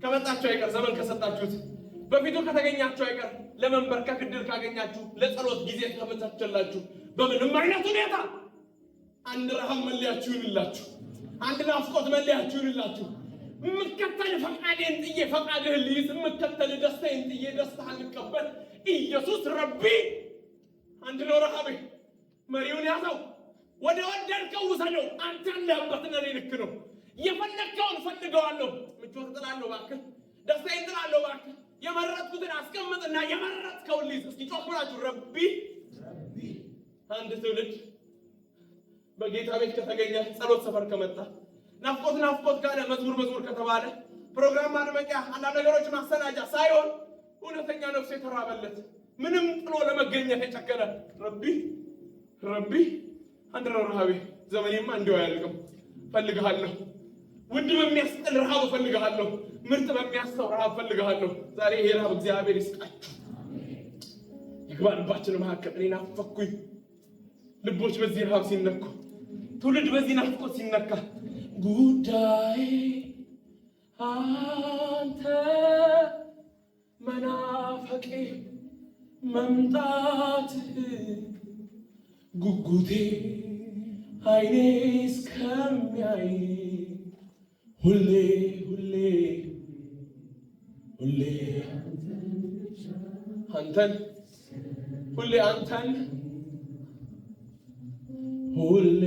ከመጣችሁ አይቀር፣ ዘመን ከሰጣችሁት፣ በፊቱ ከተገኛችሁ አይቀር፣ ለመንበርከክ ዕድል ካገኛችሁ፣ ለጸሎት ጊዜ ከተመቻቸላችሁ፣ በምንም አይነት ሁኔታ አንድ ረሃብ መለያችሁ ይሁንላችሁ። አንድ ናፍቆት መለያችሁ ይሁንላችሁ። የምከተል ፈቃዴን ጥዬ ፈቃድህን ልይዝ፣ የምከተል ደስታዬን ጥዬ ደስታህን ልቀበል። ኢየሱስ ረቢ፣ አንድ ነው ረሃቤ። መሪውን ያዘው፣ ወደ ወደድከው ውሰደው። አንተ ያለህበት ለኔ ልክ ነው። የፈለግከውን ፈልገዋለሁ። ምቾት እጥላለሁ እባክህ፣ ደስታዬን እጥላለሁ እባክህ። የመረጥኩትን አስቀምጥና የመረጥከውን ልይዝ። እስኪ ጮክ ብላችሁ ረቢ። አንድ ትውልድ በጌታ ቤት ከተገኘ፣ ጸሎት ሰፈር ከመጣ፣ ናፍቆት ናፍቆት ካለ፣ መዝሙር መዝሙር ከተባለ፣ ፕሮግራም ማድመቂያ፣ አንዳንድ ነገሮች ማሰናጃ ሳይሆን እውነተኛ ነፍሱ የተራበለት፣ ምንም ጥሎ ለመገኘት የጨከነ ረቢ፣ ረቢ፣ አንድ ነው ረሃቤ። ዘመኔማ እንዲሁ አያልቅም። እፈልግሃለሁ። ውድ በሚያስጥል ረሃብ እፈልግሃለሁ። ምርጥ በሚያስተው ረሃብ እፈልግሃለሁ። ዛሬ ይሄ ረሃብ እግዚአብሔር ይስጣችሁ። ይግባ ልባችን መካከል። እኔ ናፈኩኝ። ልቦች በዚህ ረሃብ ሲነኩ፣ ትውልድ በዚህ ናፍቆት ሲነካ ጉዳይ አንተ መናፈቄ መምጣትህ ጉጉቴ አይኔ እስከሚያይ ሁሌ ሁሌ ሁሌ አንተን፣ ሁሌ አንተን፣ ሁሌ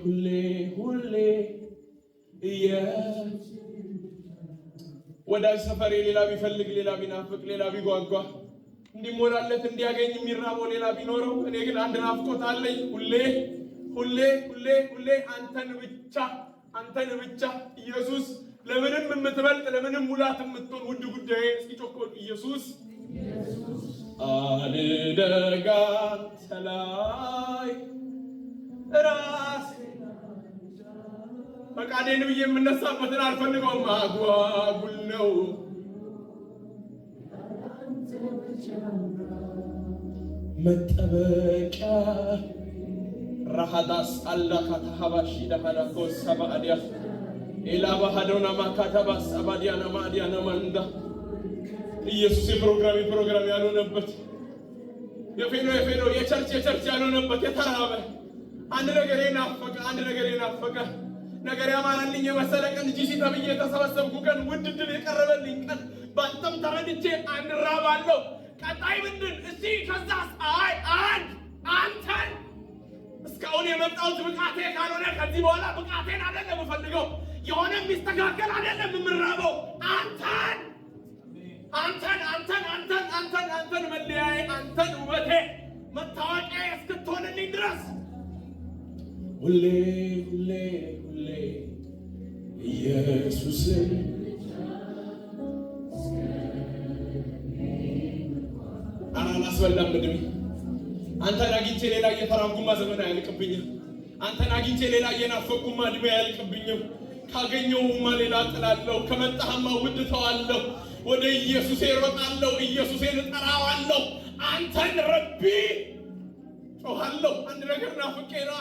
ሁሌ ሁሌ። ወዳጅ ሰፈሬ ሌላ ቢፈልግ፣ ሌላ ቢናፍቅ፣ ሌላ ቢጓጓ፣ እንዲሞላለት እንዲያገኝ የሚራበው ሌላ ቢኖረው፣ እኔ ግን አንድ ናፍቆት አለኝ። ሁሌ ሁሌ ሁሌ ሁሌ አንተን ብቻ፣ አንተን ብቻ ኢየሱስ፣ ለምንም የምትበልጥ፣ ለምንም ሙላት የምትሆን ውድ ጉዳዬ። እስኪ ጮክ በሉ፣ ኢየሱስ። አልደጋ ላይ ራሴ ፈቃዴን ብዬ የምነሳበትን አልፈልገውም። አጓጉል ነው መጠበቂያ። ረሃዳስ አላካታ ሀባሺ ደሃዳኮ ሰባአዲያ ኤላባሃዶና ማካታባስ አባዲያና ማዲያና ማንዳ። ኢየሱስ የፕሮግራም የፕሮግራም ያልሆነበት፣ የፌኖ የፌኖ፣ የ church የ church ያልሆነበት፣ የተራበ፣ አንድ ነገር የናፈቀ፣ አንድ ነገር የናፈቀ፣ ነገር ያማረልኝ የመሰለ ቀን፣ GC ተብዬ የተሰበሰብኩ ቀን፣ ውድ ዕድል የቀረበልኝ ቀን፣ በአንተም ተረድቼ አንድ ራባለሁ። ቀጣይ ምንድን? እስቲ ከዛስ? አይ አንድ አንተን እስካሁን የመጣሁት ብቃቴ ካልሆነ ከዚህ በኋላ ብቃቴን አይደለም የምፈልገው፣ የሆነ የሚስተካከል አይደለም የምራበው፣ አንተን አንተን አንተን አንተን አንተን አንተን መለያዬ፣ አንተን ውበቴ፣ መታወቂያ እስክትሆንልኝ ድረስ ሁሌ ሁሌ ሁሌ ኢየሱስን። ኧረ አላስበላም እድሜ። አንተን አግኝቼ ሌላ እየተራብኩማ ዘመን አያልቅብኝም። አንተን አግኝቼ ሌላ እየናፈቅኩማ እድሜ አያልቅብኝም። ካገኘሁማ ሌላ ጥላለሁ፣ ከመጣህማ ውድ ተዋለሁ። ወደ ኢየሱሴ እሮጣለሁ፣ ኢየሱሴን እጠራዋለሁ። አንተን ረቢ ጮኻለሁ። አንድ ነገር ናፍቄ ነዋ፣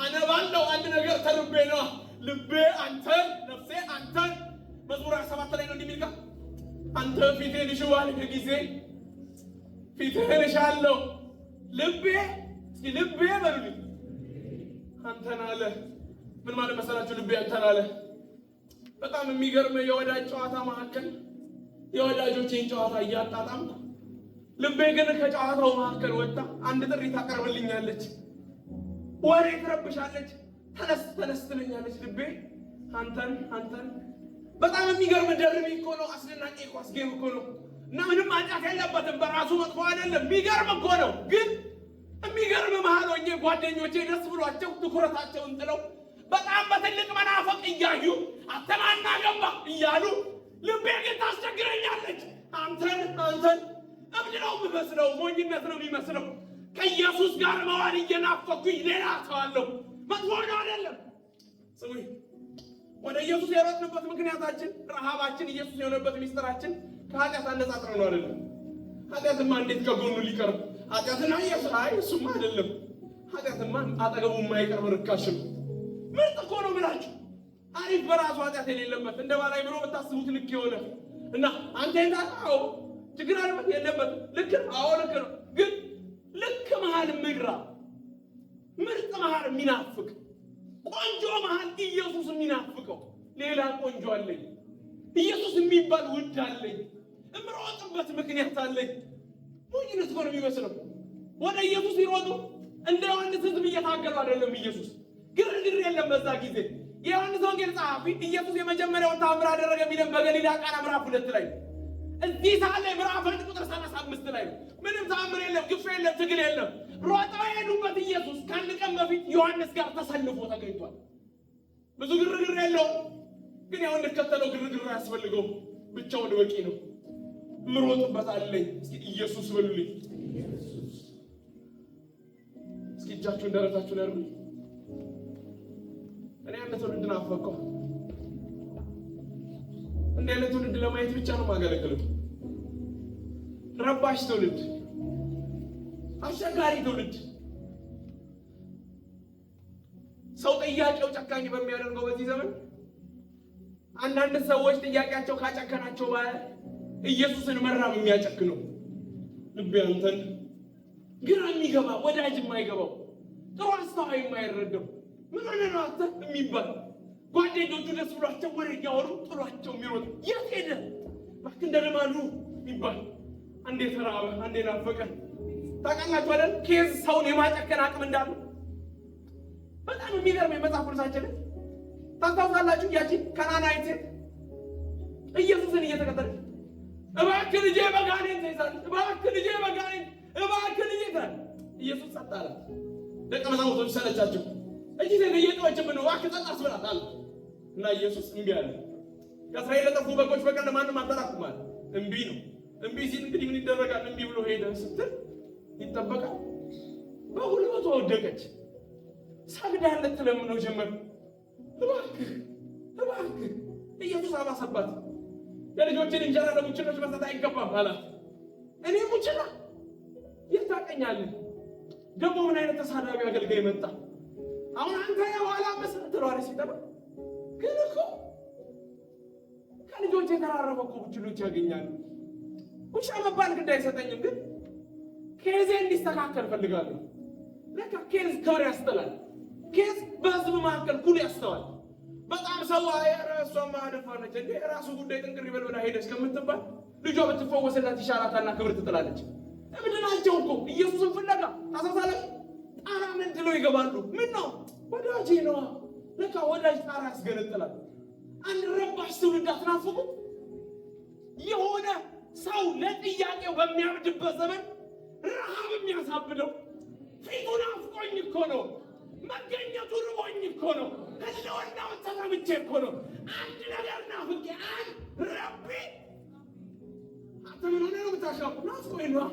አነባለሁ። አንድ ነገር ተርቤ ነዋ። ልቤ አንተን፣ ነፍሴ አንተን። መዝሙር 27 ላይ ነው እንዲህ የሚል ቃል፣ አንተ ፊቴን እሺ ባልክ ጊዜ ፊትህን እሻለሁ። ልቤ፣ እስኪ ልቤ በሉልኝ፣ አንተን አለ። ምን ማለት መሰላችሁ? ልቤ አንተን አለ። በጣም የሚገርም የወዳጅ ጨዋታ መካከል የወዳጆቼን ጨዋታ እያጣጣምኩ ልቤ ግን ከጨዋታው መካከል ወጣ። አንድ ጥሪ ታቀርብልኛለች፣ ወሬ ትረብሻለች፣ ተነስ ተነስ ትለኛለች። ልቤ አንተን አንተን። በጣም የሚገርም ደርቢ እኮ ነው። አስደናቂ ኳስ game እኮ ነው። እና ምንም ኃጢአት የለበትም፣ በራሱ መጥፎ አይደለም። የሚገርም እኮ ነው። ግን የሚገርም መሀል ሆኜ ጓደኞቼ ደስ ብሏቸው ትኩረታቸውን ጥለው በጣም በትልቅ መናፈቅ እያዩ አተማና ገባ እያሉ ልቤ ግን ታስቸግረኛለች። አንተን አንተን። እብድ ነው የሚመስለው፣ ሞኝነት ነው የሚመስለው። ከኢየሱስ ጋር መዋል እየናፈኩኝ ሌላ ተዋለሁ። መጥፎ ነው አይደለም። ስሙኝ፣ ወደ ኢየሱስ የሮጥንበት ምክንያታችን፣ ረሃባችን ኢየሱስ የሆነበት ሚስጥራችን ከኃጢአት አነጻጽረ ነው አይደለም። ኃጢአትማ እንዴት ከጎኑ ሊቀርብ? ኃጢአትና ኢየሱስ፣ አይ እሱማ አይደለም። ኃጢአትማ አጠገቡ የማይቀርብ ርካሽ ነው። ምርጥ እኮ ነው ብላችሁ አሪፍ፣ በራሱ ኃጢአት የሌለበት፣ እንደ ባላይ ብሎ ብታስቡት ልክ የሆነ እና አንተ አዎ ችግር አለበት የለበት፣ ልክ ነው፣ አዎ ልክ ነው። ግን ልክ መሀል ምድራ ምርጥ መሀል የሚናፍቅ ቆንጆ መሀል ኢየሱስ የሚናፍቀው ሌላ ቆንጆ አለኝ፣ ኢየሱስ የሚባል ውድ አለኝ፣ እምሮጥበት ምክንያት አለኝ። ሞኝነት እኮ ነው የሚመስለው። ወደ ኢየሱስ ሲሮጡ እንደ ዮሐንስ ሕዝብ እየታገሉ አይደለም። ኢየሱስ ግርግር የለም በዛ ጊዜ። የዮሐንስ ወንጌል ጸሐፊ ኢየሱስ የመጀመሪያውን ተአምር አደረገ የሚለን በገሊላ ቃና ምዕራፍ 2 ላይ፣ እዚህ ሰዓት ላይ ምዕራፍ 1 ቁጥር 35 ላይ ምንም ተአምር የለም፣ ግፍ የለም፣ ትግል የለም። ሮጠው የሄዱበት ኢየሱስ ከአንድ ቀን በፊት ዮሐንስ ጋር ተሰልፎ ተገኝቷል። ብዙ ግርግር የለውም፣ ግን ያው እንከተለው ግርግር አያስፈልገውም። ብቻውን በቂ ነው። ምሮጥበት አለኝ። እስኪ ኢየሱስ በሉልኝ። እስኪ እጃችሁን ደረታችሁ ላይ አድርጉ። እኔ አንድ ትውልድ ናፈቀው። እንዲህ አይነት ትውልድ ለማየት ብቻ ነው የማገለግለው። ረባሽ ትውልድ፣ አስቸጋሪ ትውልድ፣ ሰው ጥያቄው ጨካኝ በሚያደርገው በዚህ ዘመን አንዳንድ ሰዎች ጥያቄያቸው ካጨከናቸው በኋላ ኢየሱስን መራብ የሚያጨክነው፣ ልቤ አንተን፣ ግራ የሚገባ፣ ወዳጅ የማይገባው፣ ጥሩ አስተዋይ የማይረዳው፣ ምን ሆነ ነው አንተ የሚባል፣ ጓደኞቹ ደስ ብሏቸው ወሬ እያወሩ ጥሏቸው የሚሮጥ፣ የት ሄደ እባክህ እንደ ልማዱ የሚባል፣ አንዴ ተራበ አንዴ ናፈቀ። ታውቃላችሁ አይደል? Case ሰውን የማጨከን አቅም እንዳለው በጣም የሚገርም የመጽሐፍ ቅዱሳችን ታስታውሳላችሁ። ያቺ ከናናዊት ሴት ኢየሱስን እየተከተለች እባክህ ልጄ በጋኔን ተይዛለች፣ እባክህ ልጄ በጋኔን፣ እባክህ ልጄ ትላለች። ኢየሱስ ጸጥ አላት። ደቀ መዛሙርቶች ሰለቻቸው። እቺ ሴት እየጮኸችብን ነው፣ እባክህ ጸጥ አስበላት አለ እና ኢየሱስ እምቢ አለ። ከእስራኤል ለጠፉ በጎች በቀር ለማንም አልተላኩም አለ። እምቢ ነው። እምቢ ሲል እንግዲህ ምን ይደረጋል? እምቢ ብሎ ሄደ ስትል ይጠበቃል። በጉልበቷ ወደቀች። ሰግዳ ልትለምነው ጀመር። እባክህ እባክህ። ኢየሱስ አባሰባት። የልጆችን እንጀራ ለቡችሎች መስጠት አይገባም አላት። እኔ ቡችላ የት ታውቀኛለህ? ደግሞ ምን አይነት ተሳዳቢ አገልጋይ መጣ? አሁን አንተ የኋላ መስራት ትለዋለች ሲጠባ፣ ግን እኮ ከልጆች የተራረፈ እኮ ቡችሎች ያገኛሉ። ውሻ መባል ግድ አይሰጠኝም፣ ግን case ኤ እንዲስተካከል እፈልጋለሁ። ለካ case ክብር ያስጥላል። Case በህዝብ መካከል ኩል ያስተዋል። በጣም ሰው ኧረ እሷማ ደፋር ነች እንዴ ራሱ ጉዳይ ጥንቅር ይበል ብላ ሄደች ከምትባል ልጇ ብትፈወስላት ይሻላታልና ክብር ትጥላለች። እብድ ናቸው እኮ ኢየሱስን ፍለጋ ታሳሳለች። ጣራ ምንድነው ይገባሉ። ምን ነው ወዳጄ ነዋ። ለካ ወዳጅ ጣራ ያስገነጥላል። አንድ ረባሽ ትውልድ አትናፍቁ? የሆነ ሰው ለጥያቄው በሚያብድበት ዘመን ረሃብ የሚያሳብደው ፊቱ ናፍቆኝ እኮ ነው፣ መገኘቱ ርቦኝ እኮ ነው፣ ህልውናውን ተጠምቼ እኮ ነው። አንድ ነገር ናፍቄ አንድ ረቢ አንተ ምን ሆነህ ነው የምታሻው? ናፍቆኝ ነዋ።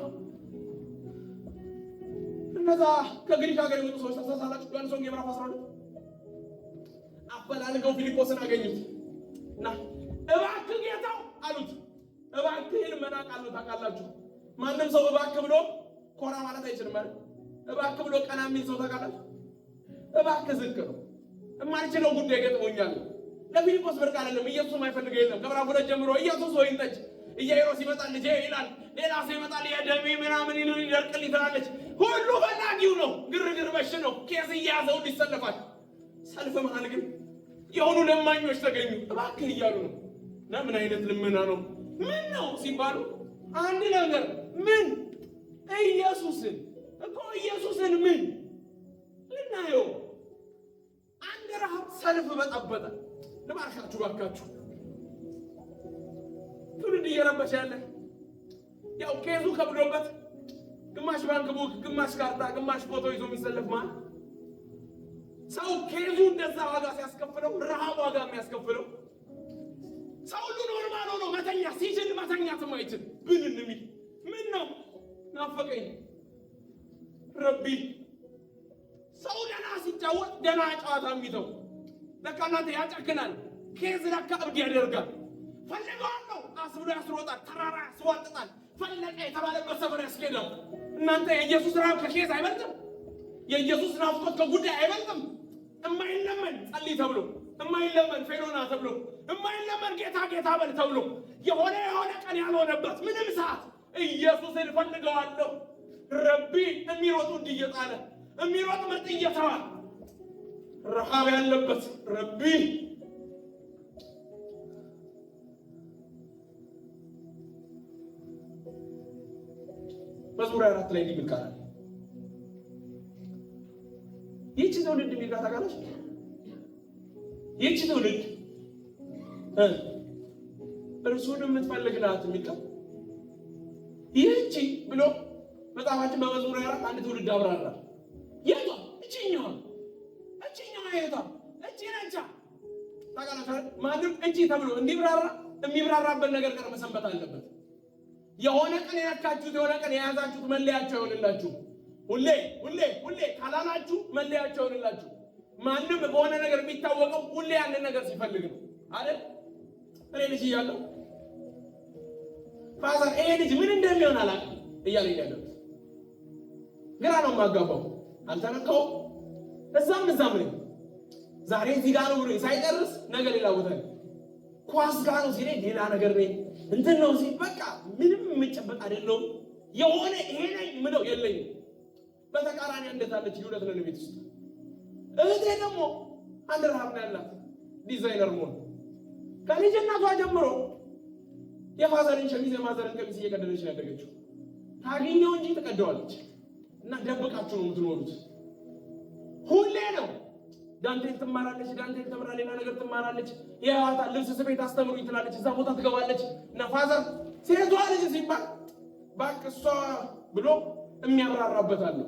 እነዛ ከግሪክ ሀገር የመጡ ሰዎች ታስታውሳላችሁ? ዮሐንስ ወንጌል ምዕራፍ 12 አፈላልገው ፊልጶስን አገኙት እና እባክህ ጌታው አሉት። እባክህን መናቅ አለው። ታውቃላችሁ፣ ማንም ሰው እባክህ ብሎ ኮራ ማለት አይችልም አይደል? እባክህ ብሎ ቀና የሚል ሰው ታውቃላችሁ? እባክህ ዝቅ ነው። የማልችለው ጉዳይ ገጥሞኛል። ለፊልጶስ ብርቅ አይደለም። ኢየሱስ የማይፈልገው የለም። ከምዕራፍ 2 ጀምሮ ኢየሱስ ወይን ጠጅ ኢያኢሮስ ይመጣል ልጄ ይላል። ሌላ ሰው ይመጣል የደሜ ምናምን ይሉ ይደርቅልኝ ትላለች። ሁሉ ፈላጊው ነው። ግርግር በሽ ነው። case እየያዘው ይሰለፋል። ሰልፍ መሃል ግን የሆኑ ለማኞች ተገኙ። እባክህ እያሉ ነው። እና ምን አይነት ልመና ነው? ምን ነው ሲባሉ አንድ ነገር ምን ኢየሱስን እኮ ኢየሱስን ምን ልናየው። አንድ ረሃብ ሰልፍ በጠበጠ። ልባርካችሁ ባካችሁ። ትውልድ እየረበሸ ያለ ያው case ኡ ከብዶበት ግማሽ bank book፣ ግማሽ ካርታ፣ ግማሽ ፎቶ ይዞ የሚሰለፍ ማለት ሰው case ኡ እንደዛ ዋጋ ሲያስከፍለው ረሃብ ዋጋ የሚያስከፍለው ሰው ሁሉ normal ሆኖ መተኛ ሲችል መተኛትም አይችል ብንን የሚል ምን ነው ናፈቀኝ ረቢ። ሰው ደህና ሲጫወት ደህና ጨዋታ የሚተው ለካ እናንተ ያጨክናል። case ለካ እብድ ያደርጋል። ፈልገዋለሁ አስብሎ ያስሮጣል፣ ተራራ ያስዋጥጣል፣ ፈለቀ የተባለበት ሰፈር ያስኬዳል። እናንተ የኢየሱስ ረሃብ ከ case አይበልጥም። የኢየሱስ ናፍቆት ከጉዳይ አይበልጥም። እማይለመን ጸልይ ተብሎ እማይለመን ፌሎና ተብሎ እማይለመን ጌታ ጌታ በል ተብሎ የሆነ የሆነ ቀን ያልሆነበት ምንም ሰዓት ኢየሱስን እፈልገዋለሁ ረቢ የሚሮጡ እንዲየጣለ የሚሮጥ ምርጥ እየተዋ ረሃብ ያለበት ረቢ መዝሙር 4 ላይ እንዲህ የሚል ቃል አለ። ይህቺ ትውልድ የሚል ቃል ታውቃለች? ይህቺ ትውልድ እርሱን የምትፈልግ ናት የሚል ቃል ይህቺ ብሎ መጽሐፋችን በመዝሙር 4 አንድ ትውልድ አብራራ። የቷ? እቺኛዋ እቺኛዋ የቷ? እቺ ነቻ። ታውቃላችሁ አይደል? ማንም እቺ ተብሎ እንዲብራራ የሚብራራበት ነገር ጋር መሰንበት አለበት። የሆነ ቀን የነካችሁት የሆነ ቀን የያዛችሁት መለያችሁ አይሆንላችሁ። ሁሌ ሁሌ ሁሌ ካላላችሁ መለያችሁ አይሆንላችሁ። ማንም በሆነ ነገር የሚታወቀው ሁሌ ያንን ነገር ሲፈልግ ነው አይደል? እኔ ልጅ እያለሁ father ይሄ ልጅ ምን እንደሚሆን አላውቅም እያለኝ ያለሁት ግራ ነው የማጋባው። አልተነካውም። እዛም እዛም ነኝ። ዛሬ እዚህ ጋር ነው ብሎኝ ሳይጨርስ ነገ ሌላ ቦታ ነኝ። ኳስ ጋር ነው ሲለኝ ሌላ ነገር ነኝ። እንትን ነው ሲል በቃ ምንም የምጨበጥ አይደለሁም። የሆነ ይሄ ነኝ ምለው የለኝም። በተቃራኒ አንድ አለች ሁለት ነን ቤት ውስጥ። እህቴ ደግሞ አንድ ረሃብ ነው ያላት ዲዛይነር መሆን ከልጅነቷ ጀምሮ የ father ን ሸሚዝ የ mother ን ቀሚስ እየቀደደች ነው ያደገችው። ታገኘው እንጂ ትቀደዋለች። እና ደብቃችሁ ነው የምትኖሩት። ሁሌ ነው ዳንቴል ትማራለች፣ ዳንቴል ተምራ ሌላ ነገር ትማራለች። የህዋታ ልብስ ስፌት አስተምሩኝ ትላለች፣ እዛ ቦታ ትገባለች። እና father ሴቷ ልጅ ሲባል እባክህ እሷ ብሎ የሚያብራራበት አለ።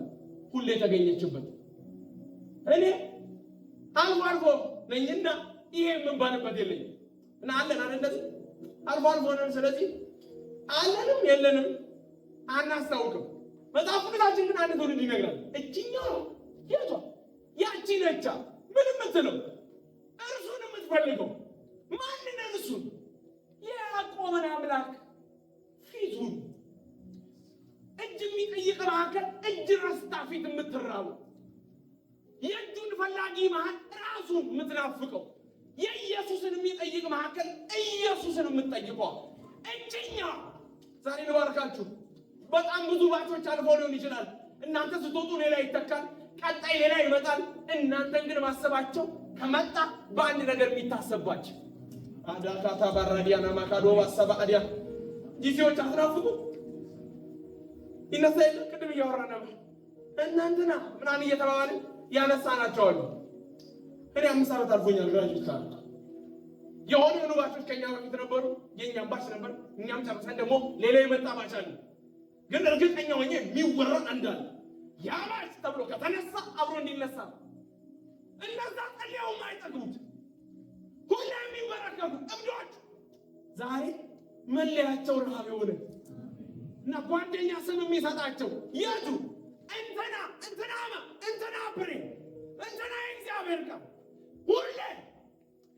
ሁሌ የተገኘችበት እኔ አልፎ አልፎ ነኝና ይሄ የምባልበት የለኝም። እና አለን አይደል እንደዚህ አልፎ አልፎ ነን። ስለዚህ አለንም የለንም አናስታውቅም። መጽሐፍ ቅዱሳችን ግን አንድ ትውልድ ይነግራል። እቺኛው የቷ ያቺ ነቻ ምን የምትለው እርሱን የምትፈልገው ማንን? እርሱን የያዕቆብን አምላክ ፊቱን እጅ የሚጠይቅ መካከል እጅ ረስታ ፊት የምትራቡ የእጁን ፈላጊ መሃል ራሱን የምትናፍቀው የኢየሱስን የሚጠይቅ መካከል ኢየሱስን የምትጠይቀው እችኛ። ዛሬ ልባርካችሁ። በጣም ብዙ ባቾች አልፈው ሊሆን ይችላል። እናንተ ስትወጡ ሌላ ይተካል፣ ቀጣይ ሌላ ይመጣል። እናንተን ግን ማሰባቸው ከመጣ በአንድ ነገር የሚታሰባች አዳካታ ባራዲያና ማካዶ ባሰባ አዲያ ጊዜዎች አትናፍቁ ይነሳ የለ ቅድም እያወራ ነበር። እናንተና ምናምን እየተባባልን ያነሳናቸው አሉ። እኔ 5 ዓመት አልፎኛል graduate ካደረኩ። የሆኑ የሆኑ batch ኦች ከኛ በፊት ነበሩ። የእኛም batch ነበር። እኛም ጨርሰን ደግሞ ሌላ የመጣ batch አለ። ግን እርግጠኛ ሆኜ የሚወራ አንድ አለ። ያ batch ተብሎ ከተነሳ አብሮ እንዲነሳ እነዛ ጸልየው የማይጠግቡት ሁሌ የሚበረከቱ እብዶች ዛሬ መለያቸው ረሃብ የሆነ እና ጓደኛ ስም የሚሰጣቸው የቱ እንትና እንትናማ እንትና ብሬ እንትና የእግዚአብሔር ቃል ሁሌ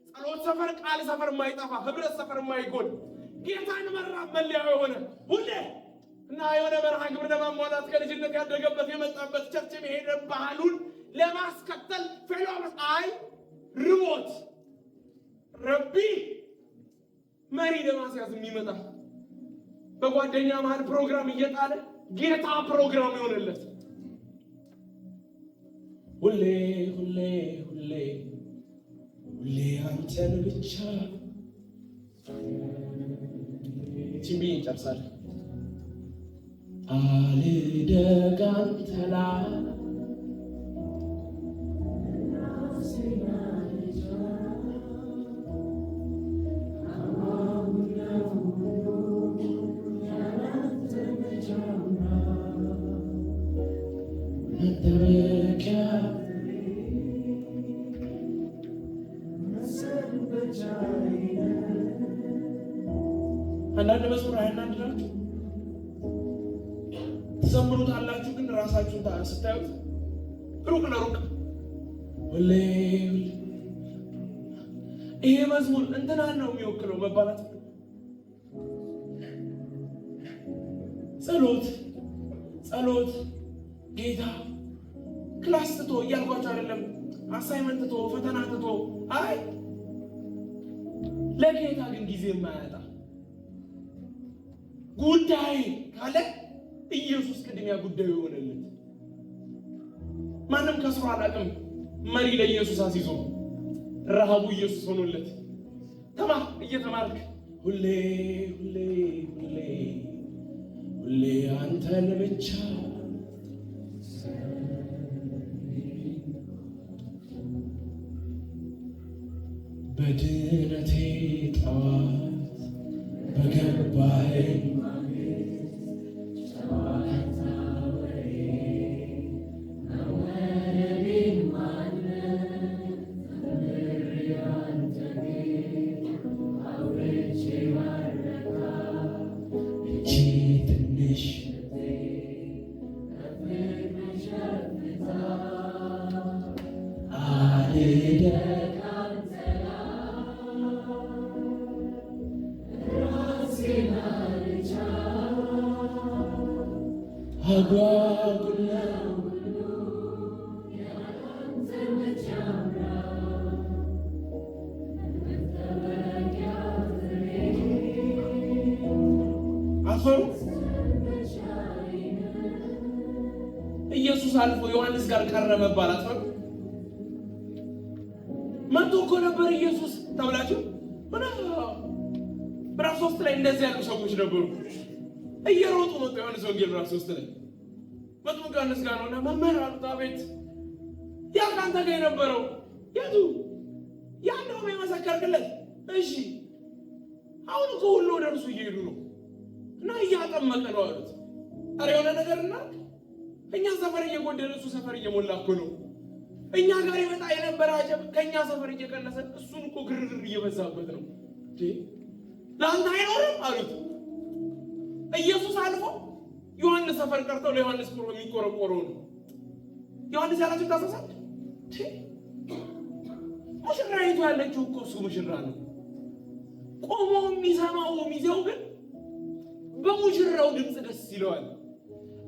ጸሎት ሰፈር ቃል ሰፈር የማይጠፋ ህብረት ሰፈር የማይጎል ጌታን መራብ መለያው የሆነ ሁሌ እና የሆነ መርሃ ግብር ለማሟላት ከልጅነት ያደገበት የመጣበት church የሄደ ባህሉን ለማስከተል fellow አይ ርቦት ረቢ መሪ ለማስያዝ የሚመጣ በጓደኛ መሃል ፕሮግራም እየጣለ ጌታ ፕሮግራም ይሆንለት። ሁሌ ሁሌ ሁሌ ሁሌ አንተን ብቻ ቲምቢ እንጨርሳለን። አልደግ አንተ ላይ መጠበቂያ አንዳንድ መዝሙር አያናድዳችሁ? ትዘምሩታላችሁ፣ ግን ራሳችሁን ስታዩት ሩቅ ለሩቅ ሁሌ ይሄ መዝሙር እንትናን ነው የሚወክለው መባላት። ጸሎት ጸሎት ጌታ class ትቶ እያልኳቸው አይደለም፣ assignment ትቶ ፈተና ትቶ፣ አይ ለጌታ ግን ጊዜ የማያጣ ጉዳይ ካለ ኢየሱስ ቅድሚያ ጉዳዩ የሆነለት። ማንም ከስሮ አላውቅም። መሪ ለኢየሱስ አስይዞ ረሃቡ ኢየሱስ ሆኖለት ተማር እየተማርክ ሁሌ ሁሌ ሁሌ ሁሌ አንተን ብቻ በድነቴ ጠዋት በገባኸኝ እቺ ትንሽ አልደግ አጓጉለው አፈሩ። ኢየሱስ አልፎ ዮሐንስ ጋር ቀረ መባል አትፈሩ? መጥቶ እኮ ነበር ኢየሱስ ተብላችሁ ምዕራፍ 3 ላይ እንደዚህ ያሉ ሰዎች ነበሩ። እየሮጡ መጡ። ዮሐንስ ወንጌል ምዕራፍ 3 ላይ መጥምቁ ዮሐንስ ጋር ነውና መምህር አሉት። አቤት። ያ ካንተ ጋር የነበረው የቱ? ያ እንደውም የመሰከርክለት። እሺ አሁን እኮ ሁሉ ወደ እርሱ እየሄዱ ነው እና እያጠመቀ ነው አሉት። ኧረ የሆነ ነገር እናድርግ። እኛ ሰፈር እየጎደለ እሱ ሰፈር እየሞላ እኮ ነው። እኛ ጋር ይመጣ የነበረ አጀብ ከእኛ ሰፈር እየቀነሰ እሱን እኮ ግርግር እየበዛበት ነው። ለአንተ አይኖርም አሉት። ኢየሱስ አልፎ ዮሐንስ ሰፈር ቀርተው ለዮሐንስ የሚቆረቆረው ነው። ዮሐንስ ያላቸው ታሳሳል። ሙሽራይቱ ያለችው እኮ እሱ ሙሽራ ነው። ቆሞ የሚሰማው ሚዜው ግን በሙሽራው ድምፅ ደስ ይለዋል።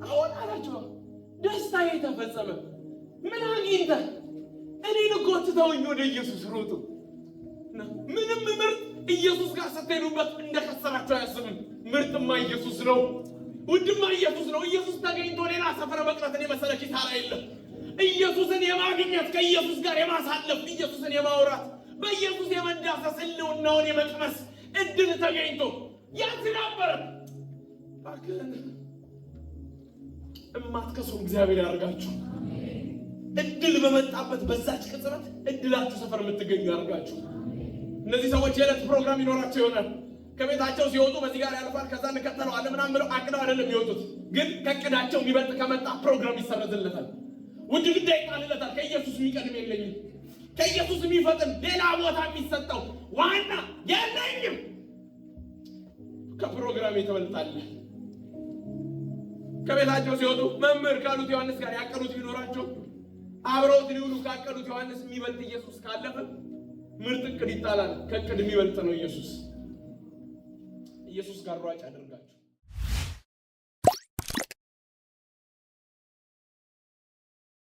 አሁን አላቸው ደስታዬ ተፈጸመ። ምን አግኝተህ? እኔን እኮ ትተውኝ ወደ ኢየሱስ ሮጡ። ምንም ምርጥ ኢየሱስ ጋር ስትሄዱበት እንደከሰራቸው አያስብም። ምርጥማ ኢየሱስ ነው፣ ውድማ ኢየሱስ ነው። ኢየሱስ ተገኝቶ ሌላ ሰፈር መቅረትን የመሰለ ኪሳራ የለም። ኢየሱስ ኢየሱስን የማግኘት፣ ከኢየሱስ ጋር የማሳለፍ፣ ኢየሱስን የማውራት፣ በኢየሱስ የመዳሰስ፣ ሕልውናውን የመቅመስ እድል ተገኝቶ የት ነበር? እባክህን እማትከስሩ እግዚአብሔር ያደርጋችሁ። እድል በመጣበት በዛች ቅጽበት እድላችሁ ሰፈር የምትገኙ ያደርጋችሁ። እነዚህ ሰዎች የዕለት ፕሮግራም ይኖራቸው ይሆናል። ከቤታቸው ሲወጡ በዚህ ጋር ያልፋል፣ ከዛ እንከተለዋለን ምናምን ብለው አቅደው አይደለም የሚወጡት። ግን ከእቅዳቸው የሚበልጥ ከመጣ ፕሮግራም ይሰረዝለታል፣ ውድ ግዳይ ይጣልለታል። ከኢየሱስ የሚቀድም የለኝም፣ ከኢየሱስ የሚፈጥን ሌላ ቦታ የሚሰጠው ዋና የለኝም። ከፕሮግራም የተበልጣለህ። ከቤታቸው ሲወጡ መምህር ካሉት ዮሐንስ ጋር ያቀዱት ቢኖራቸው፣ አብረውት ሊውሉ ካቀዱት ዮሐንስ የሚበልጥ ኢየሱስ ካለፈ ምርጥ እቅድ ይጣላል። ከእቅድ የሚበልጥ ነው ኢየሱስ። ኢየሱስ ጋር ሯጭ ያደርጋችሁ።